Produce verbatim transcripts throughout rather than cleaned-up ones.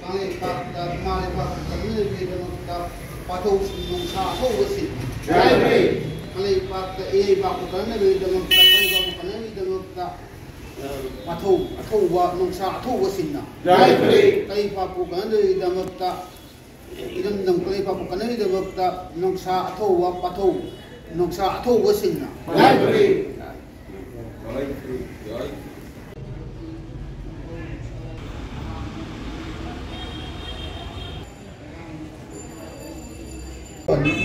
ꯀꯪꯂꯩꯄꯥꯛꯇ ꯏꯃꯥ ꯂꯩꯕꯥꯛꯄꯨ ꯀꯟꯅꯕꯒꯤꯗꯃꯛꯇ ꯄꯥꯊꯧ ꯅꯣꯡꯁꯥ ꯑꯊꯧꯕꯁꯤꯡ꯫ ꯌꯥꯏꯐꯔꯦ꯫ ꯀꯪꯂꯩꯄꯥꯛꯇ ꯏꯔꯩꯕꯥꯛꯄꯨ ꯀꯟꯅꯕꯒꯤꯗꯃꯛꯇ, ꯀꯪꯂꯩꯄꯥꯛꯄꯨ ꯀꯟꯅꯕꯒꯤꯗꯃꯛꯇ, ꯑ, ꯄꯥꯊꯧ ꯑꯊꯧꯕ, ꯅꯣꯡꯁꯥ ꯑꯊꯧꯕꯁꯤꯡꯅ꯫ ꯌꯥꯏꯐꯔꯦ꯫ ꯀꯪꯂꯩꯄꯥꯛꯄꯨ ꯀꯟꯅꯕꯒꯤꯗꯃꯛꯇ, ꯏꯔꯝꯗꯝ ꯀꯪꯂꯩꯄꯥꯛꯄꯨ ꯀꯟꯅꯕꯒꯤꯗꯃꯛꯇ ꯅꯣꯡꯁꯥ ꯑꯊꯧꯕ ꯄꯥꯊꯧ, ꯅꯣꯡꯁꯥ ꯑꯊꯧꯕꯁꯤꯡꯅ꯫ ꯌꯥꯏꯐꯔꯦ꯫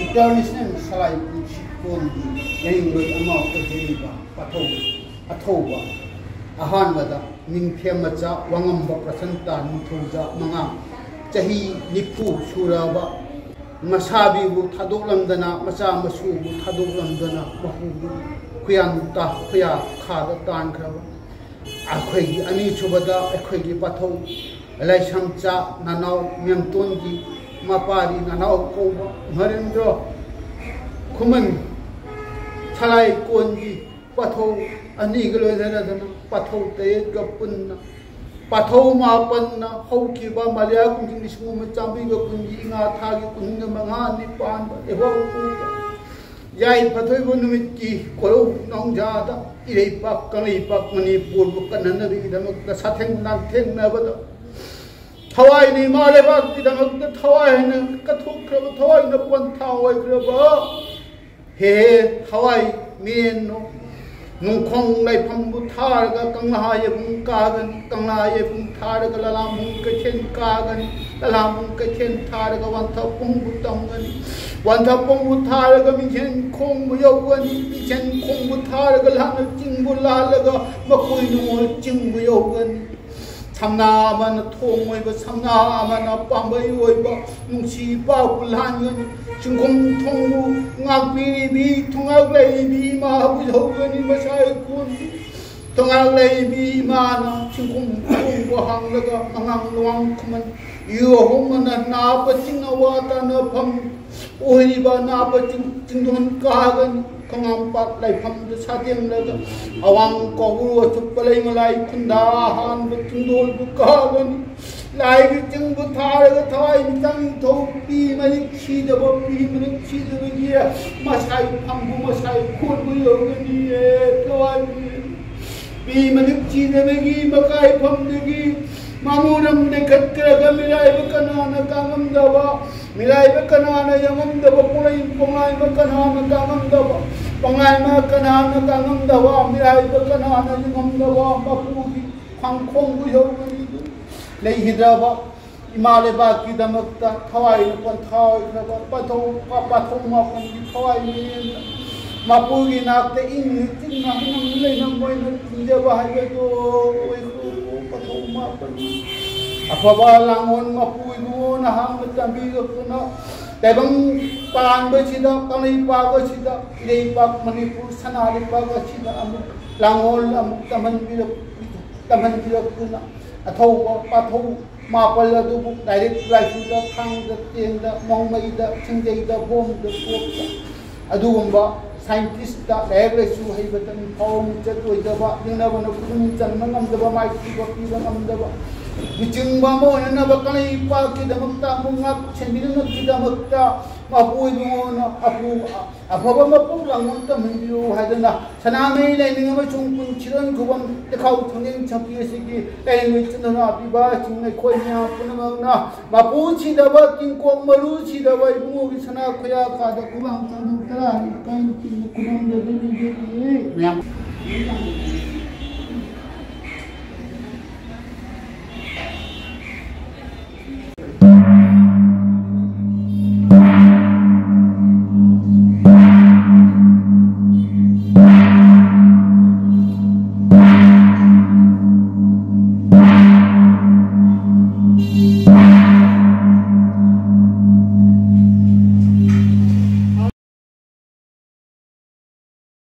International ꯁꯂꯥꯏ ꯄꯨꯟꯁꯤ ꯀꯣꯟꯒꯤ ꯂꯩꯉꯣꯏ ꯑꯃ ꯑꯣꯏꯖꯔꯤꯕ ꯄꯥꯊꯧ ꯑꯊꯧꯕ ꯑꯍꯥꯟꯕꯗ ꯅꯤꯡꯊꯦꯝ ꯃꯆꯥ ꯋꯥꯉꯝꯕ ꯄ꯭ꯔꯁꯟꯇ ꯅꯤꯡꯊꯧꯖꯥ ꯃꯉꯥ, ꯆꯍꯤ ꯅꯤꯐꯨ ꯁꯨꯔꯕ ꯃꯁꯥꯕꯤꯕꯨ ꯊꯥꯗꯣꯛꯂꯝꯗꯅ, ꯃꯆꯥ ꯃꯁꯨꯕꯨ ꯊꯥꯗꯣꯛꯂꯝꯗꯅ, ꯃꯄꯨꯕꯨ ꯈꯨꯌꯥꯟ ꯇ-, ꯈꯨꯌꯥ ꯈꯥꯗ ꯇꯥꯟꯈ꯭ꯔꯕ ꯑꯩꯈꯣꯏꯒꯤ ꯑꯅꯤꯁꯨꯕꯗ ꯑꯩꯈꯣꯏꯒꯤ ꯄꯥꯊꯧ ꯂꯥꯏꯁ꯭ꯔꯝꯆꯥ ꯅꯅꯥꯎ ꯃꯦꯝꯇꯣꯟꯒꯤ ꯃꯄꯥꯔꯤ ꯅꯅꯥꯎ ꯀꯧꯕ ꯅꯔꯦꯟꯗ꯭ꯔ ꯈꯨꯃꯟ ꯁꯂꯥꯏ ꯀꯣꯟꯒꯤ ꯄꯥꯊꯧ ꯑꯅꯤꯒ ꯂꯣꯏꯅꯅꯗꯅ ꯄꯥꯊꯧ ꯇꯔꯦꯠꯀ ꯄꯨꯟꯅ ꯄꯥꯊꯧ ꯃꯥꯄꯟꯅ ꯍꯧꯈꯤꯕ ꯃꯂꯦ ꯀꯨꯝꯖꯤꯡ ꯂꯤꯁꯤꯡ ꯑꯃ ꯆꯥꯝꯃꯔꯤꯒ ꯀꯨꯟꯒꯤ ꯏꯉꯥ ꯊꯥꯒꯤ ꯀꯨꯟꯒ ꯃꯉꯥꯅꯤ ꯄꯥꯟꯕ ꯂꯩꯍꯧ ꯌꯥꯏꯐ ꯊꯣꯏꯕ ꯅꯨꯃꯤꯠꯀꯤ ꯀꯣꯔꯧ ꯅꯥꯎꯖꯥꯗ ꯏꯔꯩꯄꯥꯛ ꯀꯪꯂꯩꯄꯥꯛ ꯃꯅꯤꯄꯨꯔꯕꯨ ꯀꯟꯅꯅꯕꯒꯤꯗꯃꯛꯇ ꯁꯥꯊꯦꯡ ꯂꯥꯟꯊꯦꯡꯅꯕꯗ ꯊꯋꯥꯏꯅ ꯏꯃꯥ ꯂꯩꯕꯥꯛꯀꯤꯗꯃꯛꯇ ꯊꯋꯥꯏꯅ ꯀꯠꯊꯣꯛꯈ꯭ꯔꯕ, ꯊꯋꯥꯏꯅ ꯄꯣꯟꯊꯥ ꯑꯣꯏꯈ꯭ꯔꯕ ꯍꯦ ꯊꯋꯥꯏ ꯃꯤꯔꯦꯟꯅꯣ, ꯅꯣꯡꯈꯣꯡ ꯂꯥꯏꯐꯝꯕꯨ ꯊꯥꯔꯒ ꯀꯪꯂꯥ ꯌꯦꯕꯨꯡ ꯀꯥꯒꯅꯤ, ꯀꯪꯂꯥ ꯌꯦꯕꯨꯡ ꯊꯥꯔꯒ ꯂꯂꯥꯝꯕꯨꯡ ꯀꯩꯊꯦꯜ ꯀꯥꯒꯅꯤ, ꯂꯂꯥꯝꯕꯨꯡ ꯀꯩꯊꯦꯜ ꯊꯥꯔꯒ ꯋꯥꯟꯊꯄꯨꯡꯕꯨ ꯇꯝꯒꯅꯤ, ꯋꯥꯟꯊꯄꯨꯡꯕꯨ ꯊꯥꯔꯒ ꯃꯤꯡꯁꯦꯟ ꯈꯣꯡꯕꯨ ꯌꯧꯒꯅꯤ, ꯃꯤꯡꯁꯦꯟ ꯈꯣꯡꯕꯨ ꯊꯥꯔꯒ ꯂꯥꯟꯅ ꯆꯤꯡꯕꯨ ꯂꯥꯜꯂꯒ ꯃꯈꯣꯏ ꯅꯨꯡꯉꯣꯜ ꯆꯤꯡꯕꯨ ꯌꯧꯒꯅꯤ꯫ ꯁꯝꯅꯥ ꯑꯃꯅ ꯊꯣꯡ ꯑꯣꯏꯕ ꯁꯝꯅꯥ ꯑꯃꯅ ꯄꯥꯝꯕꯩ ꯑꯣꯏꯕ ꯅꯨꯡꯁꯤ ꯄꯥꯎ ꯂꯥꯟꯒꯅꯤ꯫ ꯆꯤꯡꯈꯣꯡ ꯊꯣꯡꯕꯨ ꯉꯥꯛꯄꯤꯔꯤꯕꯤ ꯊꯣꯡꯉꯥꯛ ꯂꯩꯔꯤꯕꯤ ꯏꯃꯥꯕꯨ ꯌꯧꯒꯅꯤ ꯃꯁꯥ ꯏꯀꯣꯟꯕꯤ꯫ ꯊꯣꯡꯉꯥꯛ ꯂꯩꯔꯤꯕꯤ ꯏꯃꯥꯅ ꯆꯤꯡꯈꯣꯡ ꯊꯣꯡꯕꯨ ꯍꯥꯡꯂꯒ ꯑꯉꯥꯡ ꯂꯨꯋꯥꯡ ꯈꯨꯃꯟ ꯌꯨ ꯑꯍꯨꯝ ꯑꯃꯅ ꯅꯥꯕ ꯆꯤꯡ ꯑꯋꯥ ꯇꯥꯅꯐꯝ ꯑꯣꯏꯔꯤꯕ ꯑꯅꯥꯕ ꯆꯤꯡ-, ꯆꯤꯡꯗꯣꯟ ꯀꯥꯒꯅꯤ꯫ ꯈꯣꯡꯉꯥꯝꯄꯥꯠ ꯂꯥꯏꯐꯝꯗ ꯁꯥꯇꯦꯝꯂꯒ ꯑꯋꯥꯡ ꯀꯧꯕ꯭ꯔꯨ ꯑꯆꯨꯞꯄ ꯂꯩꯃꯂꯥꯏ ꯈꯨꯟꯗꯥ ꯍꯥꯟꯕ ꯆꯤꯡꯗꯣꯜꯕꯨ ꯀꯥꯒꯅꯤ꯫ ꯂꯥꯏꯒꯤ ꯆꯤꯡꯕꯨ ꯊꯥꯔꯒ ꯊꯋꯥꯏ ꯃꯤꯆꯪ ꯊꯧ ꯄꯤ ꯃꯔꯤꯛ ꯁꯤꯗꯕ, ꯄꯤ ꯃꯔꯤꯛ ꯁꯤꯗꯕꯒꯤ ꯃꯁꯥꯏ ꯐꯪꯕ ꯃꯁꯥꯏ ꯈꯣꯟꯕ ꯌꯧꯒꯅꯤꯌꯦ꯫ ꯊꯋꯥꯏ ꯄꯤ ꯃꯔꯤꯛ ꯁꯤꯗꯕꯒꯤ ꯃꯀꯥꯏ ꯐꯝꯗꯒꯤ ꯃꯃꯨꯔꯝ ꯂꯩꯈꯠꯈ꯭ꯔꯒ ꯃꯤꯔꯥꯏꯕ ꯀꯅꯥꯅ ꯀꯥꯉꯝꯗꯕ, ꯃꯤꯔꯥꯏꯕ ꯀꯅꯥꯅ ꯌꯦꯡꯉꯝꯗꯕ, ꯄꯣꯂꯩ ꯄꯣꯉꯥꯏꯕ ꯀꯅꯥꯅ ꯀꯥꯉꯝꯗꯕ, ꯄꯣꯉꯥꯏꯕ ꯀꯅꯥꯅ ꯀꯥꯉꯝꯗꯕ, ꯃꯤꯔꯥꯏꯕ ꯀꯅꯥꯅ ꯌꯦꯡꯉꯝꯗꯕ ꯃꯄꯨꯒꯤ ꯈꯪꯈꯣꯡꯕꯨ ꯌꯧꯒꯅꯤ꯫ ꯂꯩꯈꯤꯗ꯭ꯔꯕ ꯏꯃꯥ ꯂꯩꯕꯥꯛꯀꯤꯗꯃꯛꯇ ꯊꯋꯥꯏꯅ ꯄꯣꯟꯊꯥ ꯑꯣꯏꯈ꯭ꯔꯕ ꯄꯥꯊꯧ, ꯄꯥꯊꯧ ꯃꯥꯄꯟꯒꯤ ꯊꯋꯥꯏ ꯃꯤꯔꯦꯟꯗ ꯃꯄꯨꯒꯤ ꯅꯥꯛꯇ ꯏꯪꯅ ꯆꯤꯛꯅ ꯍꯩꯅꯝ ꯂꯩꯅꯝ ꯑꯣꯏꯅ ꯊꯤꯡꯖꯕ ꯍꯥꯏꯕꯗꯨ ꯑꯣꯏꯈ꯭ꯔꯕ ꯄꯥꯊꯧ ꯃꯥꯄꯟ꯫ ꯑꯐꯕ ꯂꯥꯡꯑꯣꯟ ꯃꯄꯨ ꯏꯕꯨꯡꯉꯣꯅ ꯍꯥꯡꯅ ꯇꯝꯕꯤꯔꯛꯇꯨꯅ ꯇꯥꯏꯕꯪ ꯄꯥꯟꯕꯁꯤꯗ, ꯀꯪꯂꯩꯄꯥꯛ ꯑꯁꯤꯗ, ꯏꯔꯩꯄꯥꯛ ꯃꯅꯤꯄꯨꯔ ꯁꯅꯥ ꯂꯩꯄꯥꯛ ꯑꯁꯤꯗ ꯑꯃꯨꯛ ꯂꯥꯡꯑꯣꯜ ꯑꯃꯨꯛ ꯇꯝꯍꯟꯕꯤꯔꯛ-, ꯇꯝꯍꯟꯕꯤꯔꯛꯇꯨꯅ ꯑꯊꯧꯕ ꯄꯥꯊꯧ ꯃꯥꯄꯜ ꯑꯗꯨꯕꯨ ꯂꯥꯏꯔꯤꯛ ꯂꯥꯏꯁꯨꯗ, ꯊꯥꯡꯗ ꯇꯦꯟꯗ, ꯅꯣꯡꯃꯩꯗ, ꯁꯤꯡꯖꯩꯗ, ꯕꯣꯝꯗ, ꯀꯣꯛꯇ, ꯑꯗꯨꯒꯨꯝꯕ ꯁꯥꯏꯟꯇꯤꯁꯇ, ꯂꯥꯏꯔꯤꯛ ꯂꯥꯏꯁꯨ ꯍꯩꯕꯗ, ꯅꯤꯡꯊꯧ ꯃꯤꯡꯆꯠ ꯑꯣꯏꯗꯕ, ꯌꯦꯡꯅꯕꯅ ꯈꯨꯗꯨꯝ ꯆꯟꯕ ꯉꯝꯗꯕ, ꯃꯥꯏꯊꯤꯕ ꯄꯤꯕ ꯉꯝꯗꯕ, ꯂꯨꯆꯤꯡꯕ ꯑꯃ ꯑꯣꯏꯅꯅꯕ ꯀꯪꯂꯩꯄꯥꯛꯀꯤꯗꯃꯛꯇ ꯑꯃꯨꯛ ꯉꯥꯛ ꯁꯦꯟꯕꯤꯅꯕꯒꯤꯗꯃꯛꯇ ꯃꯄꯨ ꯏꯕꯨꯡꯉꯣꯅ ꯑꯄꯨ ꯑꯐꯕ ꯃꯄꯣꯛ ꯂꯥꯡꯕ ꯇꯝꯍꯟꯕꯤꯌꯨ ꯍꯥꯏꯗꯨꯅ ꯁꯅꯥꯃꯍꯤ ꯂꯥꯏꯅꯤꯡ ꯑꯃꯁꯨꯡ ꯄꯨꯟꯁꯤꯔꯣꯟ ꯈꯨꯕꯝ ꯇꯦꯈꯥꯎ ꯊꯣꯡꯖꯤꯡ ꯁꯝꯄꯤ ꯑꯁꯤꯒꯤ ꯂꯥꯏꯅꯤꯡ ꯂꯣꯏ ꯆꯠꯅꯅ ꯄꯤꯕꯁꯤꯡ ꯑꯩꯈꯣꯏ ꯃꯌꯥꯝ ꯄꯨꯝꯅꯃꯛꯅ ꯃꯄꯨ ꯁꯤꯗꯕ, ꯀꯤꯡꯀꯣꯛ ꯃꯔꯨ ꯁꯤꯗꯕ ꯏꯕꯨꯡꯉꯣꯒꯤ ꯁꯅꯥ ꯈꯣꯏꯌꯥ ꯀꯥꯗ ꯈꯨꯕꯥꯡ ꯆꯥꯗꯨ ꯇꯔꯥ ꯏꯀꯥꯏ ꯅꯨꯄꯤꯅ ꯈꯨꯔꯨꯝꯖꯗꯨꯅ ꯌꯦꯛꯂꯤ꯫ ꯃꯌꯥꯝ